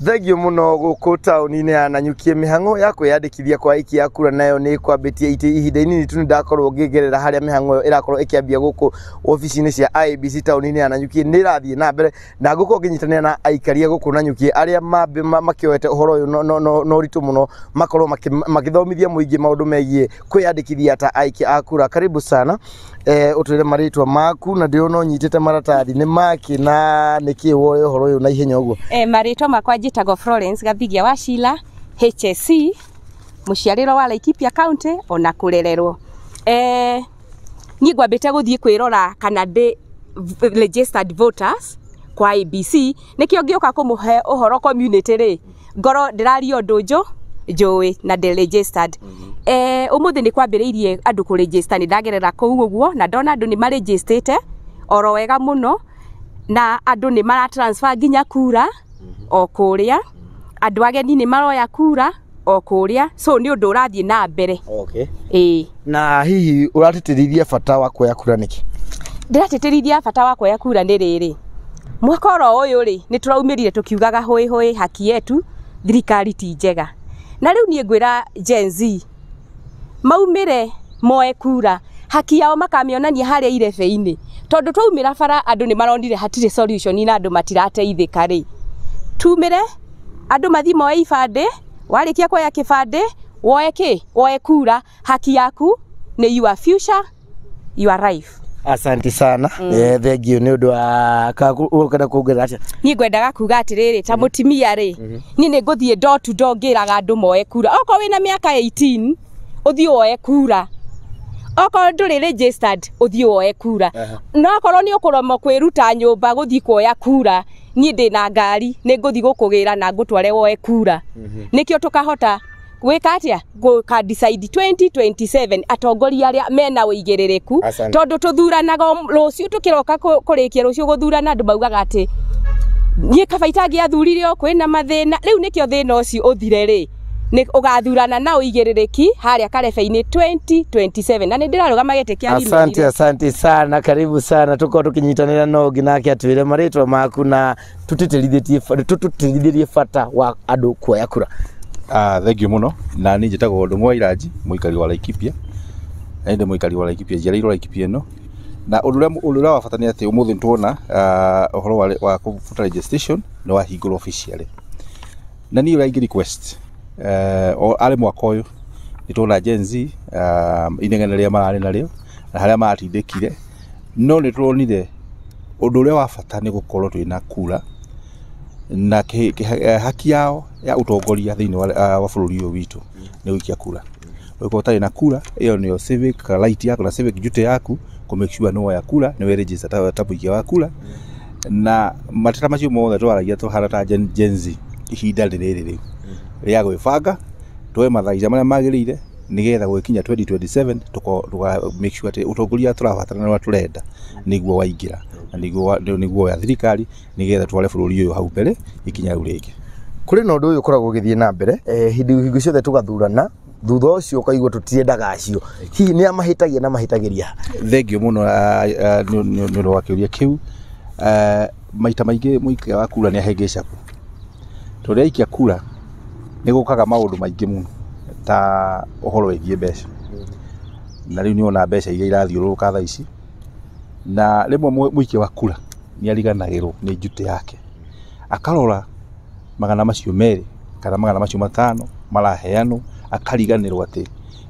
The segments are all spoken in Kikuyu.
Thank you mũno. Gũkũ taũni-inĩ ya Nanyuki, mĩhang'o ya kwĩyandĩkithia kwa aikia a kura nayo nĩ kwambĩtie ite ihinda inini tu. Nĩ ndakorwo ngĩgerera harĩa mĩhang'o ĩyo ĩrakorwo ĩkĩambia gũkũ obici-inĩ cia IEBC taũni-inĩ ya Nanyuki. Nĩ ĩrathiĩ na mbere na ngũkorwo ngĩnyitanĩra na aikaria gũkũ Nanyuki arĩa makĩoete ũhoro ũyũ no ũritũ mũno, makorwo makĩthomithia mũingĩ maũndũ megiĩ kwĩyandĩkithia ta aikia a kura. Karibu sana. Ũtwĩre marĩtwa maku, na ndĩrona ũnyitĩte maratathi nĩ maki na nĩkĩ woe ũhoro ũyũ na ihenya ũguo? Marĩtwa makwa njĩtagwo Florence Gathigia Wachira, HSC, mũciarĩrwo wa Laikipia County ona kũrererwo. Niĩ ngwambĩte gũthiĩ kwĩrora kana ndĩ registered voters kwa IEBC, nĩkĩo ngĩũka kũmũhe ũhoro community rĩ, ngorwo ndĩraria ũndũ njũĩ na ndĩ registered. Ũmũthĩ nĩ kwambĩrĩirie andũ kũ register. Nĩ ndagerera kũu ũguo na ndona andũ nĩ marejistĩte oro wega mũno, na andũ nĩ mara transfer nginya kura o kũrĩa, andũ ageni nĩ maroya kura o kũrĩa, so nĩ ũndũ ũrathiĩ na mbere. Ĩĩ. Na hihi ũratĩtĩrithia bata wa kuoya kura nĩkĩ? Ndĩratĩtĩrithia bata wa kuoya kura nĩ rĩrĩ, mwaka oro ũyũ rĩ, nĩ tũraumĩrire tũkiugaga hũĩ hũĩ, haki yetu, thirikari ti njega. Na rĩu niĩ ngwĩra Gen Z maumĩre moe kura, haki yao makamĩonania harĩa irebe-inĩ, tondũ twaumĩra bara andũ nĩ maronire hatirĩ solution na andũ matirateithĩka rĩ, tumĩre andũ mathiĩ moe ibandĩ. Warĩkia kuoya kĩbandĩ, woe kĩ, woe kura. Haki yaku nĩ your future, your life. Asante sana. Thank you. Nĩ ũndũ wa ũkenda kuongerera atĩa? Niĩ ngwendaga kuga atĩrĩrĩ, ta mũtumia rĩ, niĩ nĩ ngũthiĩ door to door ngĩraga andũ moe kura. Okorwo wĩna mĩaka 18, ũthiĩ woe kura. Okorwo ndũrĩ registered, ũthiĩ woe kura. No okorwo nĩ ũkũremwo kwĩruta nyũmba gũthiĩ kuoya kura, niĩ ndĩna ngari, nĩ ngũthiĩ gũkũgĩra na ngũtware woe kura, nĩkĩo tũkahota gwĩka atĩa, gũka decide 2027 atongoria arĩa mena ũigĩrĩrĩku. Asante. Tondũ tũthuranaga o rũciũ, tũkĩroka kũrĩkia rũciũ gũthurana, andũ maugaga atĩ niĩ kaba itangĩathurire o kwĩna mathĩna. Rĩu nĩkĩo thĩna ũcio ũthire rĩ, nĩ ũgathurana na ũigĩrĩrĩki harĩa karebe-inĩ 2027, na nĩ ndĩrarũgama gĩtĩ kĩa Asante, asante sana, karibu sana. Tukorwo tukinyitanĩra no ũngĩ nake atwĩre marĩtwa maku na tũtĩtĩrithĩrie bata wa andũ kuoya kura. Thank you mũno. Na niĩ njĩtagwo Ndũng'ũ wa Iranji, mũikari wa Laikipia, na ndĩ mũikari wa Laikipia, njiarĩirwo Laikipia ĩno. Na ũndũ ũrĩa wa bata nĩ atĩ ũmũthĩ nĩtuona ũhoro wa voter registration nĩ wahingũrwo officially. Na niĩ ũrĩa ingĩ request o arĩ mwaka ũyũ nĩ tuona Gen Z inegene rĩrĩa mararĩ narĩo na harĩa maratindĩkire, no nĩ turonire ũndũ ũrĩa wa bata nĩ gũkorwo twĩna kura na haki yao ya ũtongoria thĩinĩ wa bũrũri ũyũ witũ nĩ gũikia kura. Ũngĩkorwo ũtarĩ na kura, ĩyo nĩyo civic right yaku na civic duty yaku kũ make sure nĩ woya kura, nĩ we register ta mũikia wa kura. Na mateta macio mothe twaragia tũhana ta Gen Z, ihinda nĩ rĩrĩ rĩu rĩa gwĩbanga, tuoe mathaica marĩa magĩrĩire, nĩgetha gũgĩkinya 2027 tũka make sure atĩ ũtongoria tũrabatara na ũrĩa tũrenda nĩguo waingĩra na nĩguo wa thirikari, nĩgetha tware bũrũri ũyũ hau mbere ikinya rĩu rĩngĩ. Kũrĩ na ũndũ ũyũ ũkoragwo ũgĩthiĩ na mbere hĩndĩ hingo ciothe tũgathurana, thutha ũcio ũkaigua tũtiendaga acio. Hihi nĩ amahĩtagia na mahĩtagĩria? Thank you mũno nĩ ũndũ wa kĩũria kĩu. Maita maingĩ mũikia wa kura nĩ ahĩngĩcagwo, tondũ aikia kura nĩ gũkaga maũndũ maingĩ mũno ta ũhoro wĩgiĩ mbeca, na rĩu nĩ wona mbeca iria irathiũrũrũka thaa ici, na rĩmwe mũikia wa kura nĩ ariganagĩrwo nĩ duty yake, akarora 200 kana 500 maraheanwo, akariganĩrwo atĩ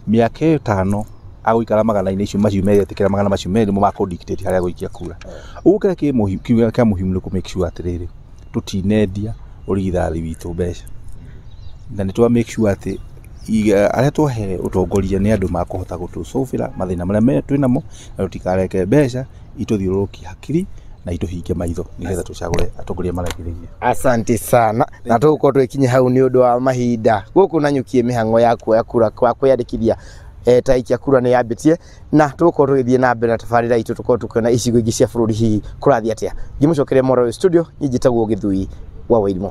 mĩaka 5 agũikara magana-inĩ icio macio merĩ, etĩkĩra 200 nĩmo makũ dictate harĩa agũikia kura. Ũguo kĩrĩa kĩa muhimu nĩ kũ make sure atĩrĩrĩ, tũtinendia ũrigithathi witũ mbeca, na nĩ twa make sure atĩ arĩa twahe ũtongoria nĩ andũ makũhota gũtũcũbĩra mathĩna marĩa twĩnamo, na tũtikareke mbeca itũthiũrũrũkie hakiri na itũhinge maitho, nĩgetha tũcagũre atongoria maragĩrĩire. Asante sana, na tũgũkorwo twĩkinye hau nĩ ũndũ wa mahinda. Gũkũ Nanyukie mĩhang'o ya kuoya kura kwa kwĩyandĩkithia ta aikia kura nĩ yambĩtie, na tũgũkorwo tũgĩthiĩ na mbere na tabarĩra itũ, tũkorwo tũkĩona icigo ingĩ cia bũrũri hihi kũrathiĩ atĩa. Ngĩmũcokeria moro studio, niĩ njĩtagwo Gĩthui wa Wairimũ.